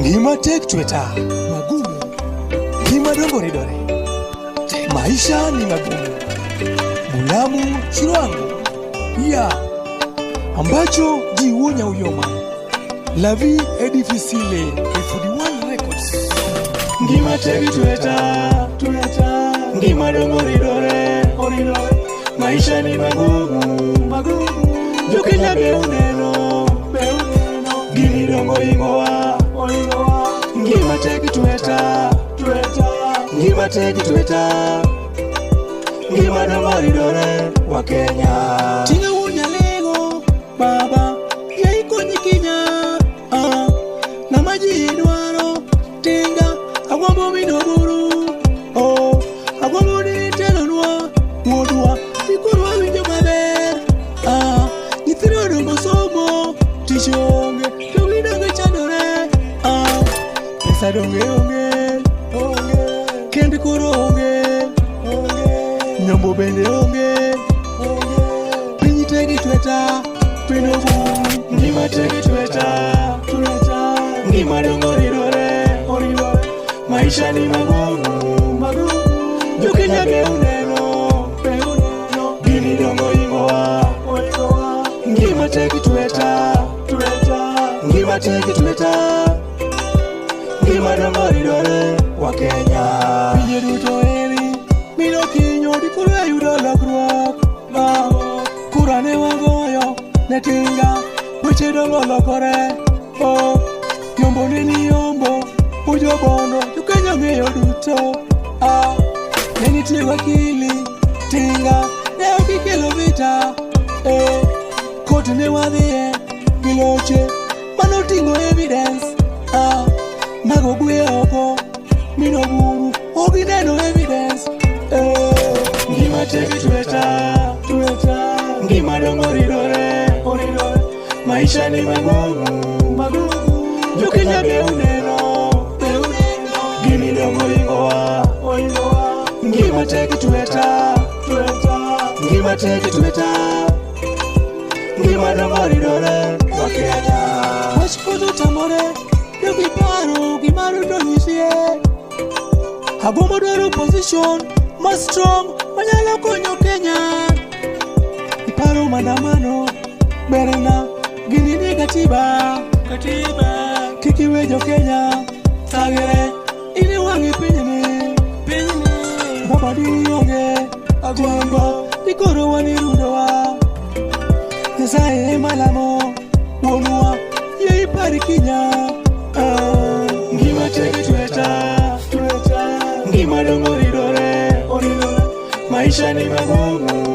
Ngima tek tweta magumu, ngima dongo ridore, maisha ni magumu. Bulamu Chirwango ya ambacho jiwonya uyoma La vie est difficile Ifudi One Records. Ngima tek tweta tweta, ngima dongo ridore oridore, maisha ni magumu magumu. Jokenya be uneno be uneno, gini dongo ingowa oingowa. Ngima tek tweta tweta, ngima tek tweta, ngima dongo ridore wa Kenya. Tinga wunyalego baba yaikonyi kinya ah, ng'ama ji dwaro tinga agombo mino buru oh, agombo ni telonwa wuodwa ikoro wawinjo maber ah, nyithindo odongo somo tich onge to gidongo chandore ah, pesa donge onge onge kend koro onge onge nyombo bende onge onge piny tegi tweta piny ogun ngima tegi tweta tweta ngima dongo ridore oridore maisha ni magumu magumu jokenya be uneno be uneno gini dongo ingowa oingowa ngima tegi tweta tweta ngima tegi tweta ngima dongo ridore wa Kenya pinje duto eri mino kinyo dikoro ayudo lokruok ma kura ne wagoyo ne tinga weche dongo lokore o yombo ne ni yombo pujo bondo jokenya ng'eyo duto a ne nitie wakili tinga ne ok ikelo vita e kot ne wadhiye gi loche manoting'o evidence a mago gwe oko mino buru ok gineno evidence eh. Ngima tek tweta tweta ngima dongo ridore oridore maisha ni magumu magumu jokenya be uneno be uneno gini dongo ingowa oingowa ngima tek tweta tweta ngima tek tweta ngima dongo ridore wa Kenya wach koto tamore jokiparo gima Ruto nyisie Agombo dwaro position ma strong manyalo konyo Kenya. Iparo maandamano berna gini ni katiba katiba kik iwe jo Kenya thagre in wang'i pinyni pinyni baba di onge agwambo dikoro wanirundowa Nyasaye ema lamo wuonwa yie ipar kinya ah. Ngima tek tweta tweta ngima dongo ridore oridore maisha ni magumu